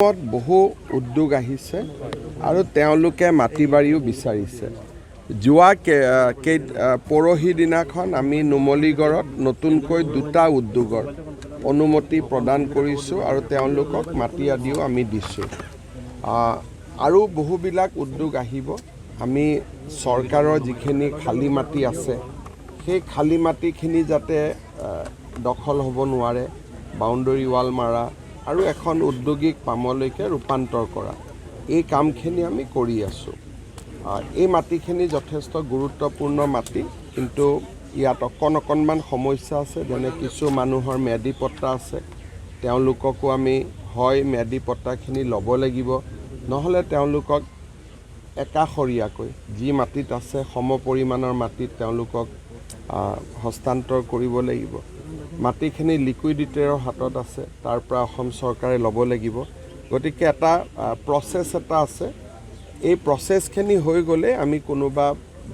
অসমত বহু উদ্যোগ আহিছে আৰু তেওঁলোকে মাটি বাৰীও বিচাৰিছে। যোৱা পৰহি দিনাখন আমি নুমলীগড়ত নতুনকৈ দুটা উদ্যোগৰ অনুমতি প্ৰদান কৰিছোঁ আৰু তেওঁলোকক মাটি আদিও আমি দিছোঁ। আৰু বহুবিলাক উদ্যোগ আহিব। আমি চৰকাৰৰ যিখিনি খালী মাটি আছে, সেই খালী মাটিখিনি যাতে দখল হ'ব নোৱাৰে, বাউণ্ডৰী ৱাল মাৰা আৰু এখন ঔদ্যোগিক পামলৈকে ৰূপান্তৰ কৰা, এই কামখিনি আমি কৰি আছোঁ। এই মাটিখিনি যথেষ্ট গুৰুত্বপূৰ্ণ মাটি, কিন্তু ইয়াত অকণমান সমস্যা আছে, যেনে কিছু মানুহৰ ম্যাদী পট্টা আছে। তেওঁলোককো আমি হয় ম্যাদী পট্টাখিনি ল'ব লাগিব, নহ'লে তেওঁলোকক একাষৰীয়াকৈ যি মাটিত আছে সম পৰিমাণৰ মাটিত তেওঁলোকক হস্তান্তৰ কৰিব লাগিব। মাটিখিনি লিকুইডিটৰৰ হাতত আছে, তাৰ পৰা অসম চৰকাৰে ল'ব লাগিব। গতিকে এটা প্ৰচেছ এটা আছে। এই প্ৰচেছখিনি হৈ গ'লে আমি কোনোবা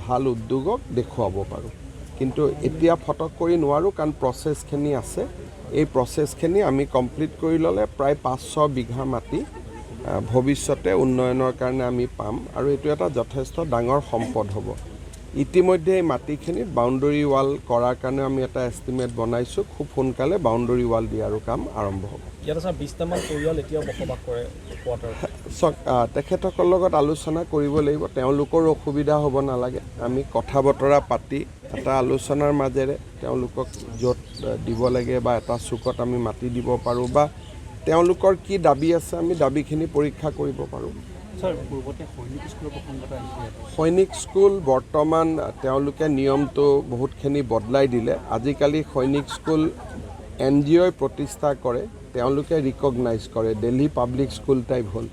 ভাল উদ্যোগক দেখুৱাব পাৰোঁ। কিন্তু এতিয়া ফটক কৰি নোৱাৰোঁ, কাৰণ প্ৰচেছখিনি আছে। এই প্ৰচেছখিনি আমি কমপ্লিট কৰি ল'লে প্ৰায় 500 বিঘা মাটি ভৱিষ্যতে উন্নয়নৰ কাৰণে আমি পাম আৰু এইটো এটা যথেষ্ট ডাঙৰ সম্পদ হ'ব। ইতিমধ্যে এই মাটিখিনিত বাউণ্ডৰী ৱাল কৰাৰ কাৰণে আমি এটা এষ্টিমেট বনাইছোঁ। খুব সোনকালে বাউণ্ডৰী ৱাল দিয়াৰো কাম আৰম্ভ হ'ব। ইয়াত ছাৰ, 20টামান পৰিয়াল এতিয়াও বসবাস কৰে কোৱাৰ্টাৰত। চাওক, তেখেতসকলৰ লগত আলোচনা কৰিব লাগিব। তেওঁলোকৰো অসুবিধা হ'ব নালাগে। আমি কথা বতৰা পাতি এটা আলোচনাৰ মাজেৰে তেওঁলোকক য'ত দিব লাগে বা এটা চুকত আমি মাটি দিব পাৰোঁ বা তেওঁলোকৰ কি দাবী আছে, আমি দাবীখিনি পৰীক্ষা কৰিব পাৰোঁ। ছাৰ, পূৰ্বতে সৈনিক স্কুলৰ প্ৰসংগ এটা আহিছিলে। সৈনিক স্কুল বৰ্তমান তেওঁলোকে নিয়মটো বহুতখিনি বদলাই দিলে। আজিকালি সৈনিক স্কুল এনজিঅ'ই প্ৰতিষ্ঠা কৰে, তেওঁলোকে ৰিকগনাইজ কৰে। দিল্লী পাব্লিক স্কুল টাইপ হ'ল।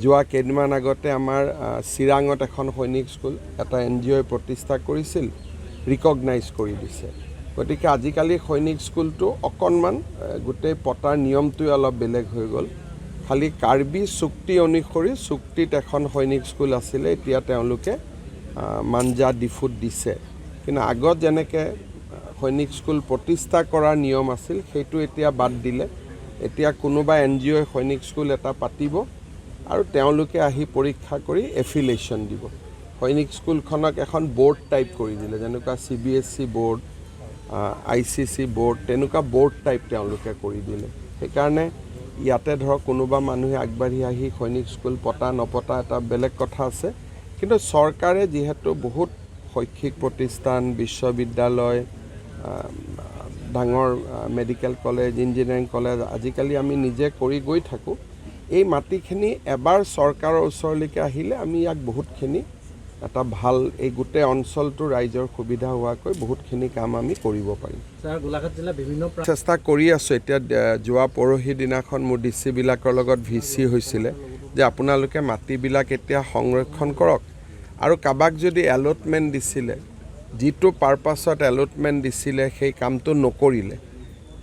যোৱা কেইদিনমান আগতে আমাৰ চিৰাঙত এখন সৈনিক স্কুল এটা এনজিঅ'ই প্ৰতিষ্ঠা কৰিছিল, ৰিকগনাইজ কৰি দিছে। গতিকে আজিকালি সৈনিক স্কুলটো অকণমান গোটেই পতাৰ নিয়মটোৱে অলপ বেলেগ হৈ গ'ল। খালি কাৰ্বি চুক্তি অনুসৰি চুক্তিত এখন সৈনিক স্কুল আছিলে, এতিয়া তেওঁলোকে মাঞ্জা ডিফুত দিছে। কিন্তু আগত যেনেকৈ সৈনিক স্কুল প্ৰতিষ্ঠা কৰাৰ নিয়ম আছিল, সেইটো এতিয়া বাদ দিলে। এতিয়া কোনোবা এনজিঅ'ই সৈনিক স্কুল এটা পাতিব আৰু তেওঁলোকে আহি পৰীক্ষা কৰি এফিলেশ্যন দিব। সৈনিক স্কুলখনক এখন ব'ৰ্ড টাইপ কৰি দিলে, যেনেকুৱা চিবিএছই ব'ৰ্ড, আইচিএছই ব'ৰ্ড, তেনেকুৱা ব'ৰ্ড টাইপ তেওঁলোকে কৰি দিলে। সেইকাৰণে ইয়াতে ধৰক কোনোবা মানুহে আগবাঢ়ি আহি সৈনিক স্কুল পতা নপতা এটা বেলেগ কথা আছে। কিন্তু চৰকাৰে যিহেতু বহুত শৈক্ষিক প্ৰতিষ্ঠান, বিশ্ববিদ্যালয়, ডাঙৰ মেডিকেল কলেজ, ইঞ্জিনিয়াৰিং কলেজ আজিকালি আমি নিজে কৰি গৈ থাকোঁ, এই মাটিখিনি এবাৰ চৰকাৰৰ ওচৰলৈকে আহিলে আমি ইয়াক বহুতখিনি এটা ভাল, এই গোটেই অঞ্চলটোৰ ৰাইজৰ সুবিধা হোৱাকৈ বহুতখিনি কাম আমি কৰিব পাৰিম। ছাৰ, গোলাঘাট জিলাৰ বিভিন্ন চেষ্টা কৰি আছোঁ। এতিয়া যোৱা পৰহি দিনাখন মোৰ ডি চিবিলাকৰ লগত ভিচি হৈছিলে যে আপোনালোকে মাটিবিলাক এতিয়া সংৰক্ষণ কৰক আৰু কাৰোবাক যদি এলটমেণ্ট দিছিলে, যিটো পাৰপাছত এলটমেণ্ট দিছিলে সেই কামটো নকৰিলে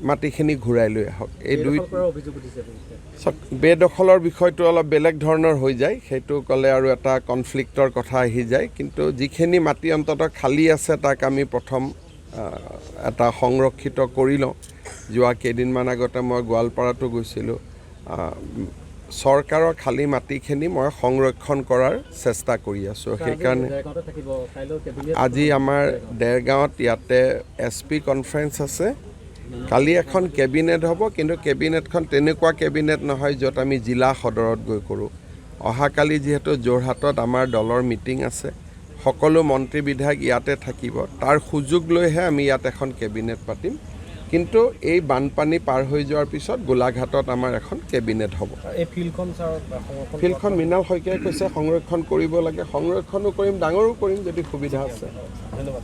মাটিখিনি ঘূৰাই লৈ আহক। এই দুই বেদখল কৰাৰ অভিযোগ উঠিছে বহুতে। চাওক, বেদখলৰ বিষয়টো অলপ বেলেগ ধৰণৰ হৈ যায়। সেইটো ক'লে আৰু এটা কনফ্লিক্টৰ কথা আহি যায়। কিন্তু যিখিনি মাটি অন্ততঃ খালী আছে, তাক আমি প্ৰথম এটা সংৰক্ষিত কৰি লওঁ। যোৱা কেইদিনমান আগতে মই গোৱালপাৰাতো গৈছিলোঁ। চৰকাৰৰ খালী মাটিখিনি মই সংৰক্ষণ কৰাৰ চেষ্টা কৰি আছোঁ। সেইকাৰণে দেৰগাঁৱতে থাকিব, কাইলৈ কেবিনেট। আজি আমাৰ দেৰগাঁৱত ইয়াতে এছপি কনফাৰেঞ্চ আছে। কালি এখন কেবিনেট হ'ব, কিন্তু কেবিনেটখন তেনেকুৱা কেবিনেট নহয় য'ত আমি জিলা সদৰত গৈ কৰোঁ। অহাকালি যিহেতু যোৰহাটত আমাৰ দলৰ মিটিং আছে, সকলো মন্ত্ৰী বিধায়ক ইয়াতে থাকিব, তাৰ সুযোগ লৈহে আমি ইয়াত এখন কেবিনেট পাতিম। কিন্তু এই বানপানী পাৰ হৈ যোৱাৰ পিছত গোলাঘাটত আমাৰ এখন কেবিনেট হ'ব। এই ফিল্ডখন ছাৰ, সংৰক্ষণ ফিল্ডখন মৃণাল শইকীয়াই কৈছে সংৰক্ষণ কৰিব লাগে। সংৰক্ষণো কৰিম, ডাঙৰো কৰিম যদি সুবিধা আছে। ধন্যবাদ।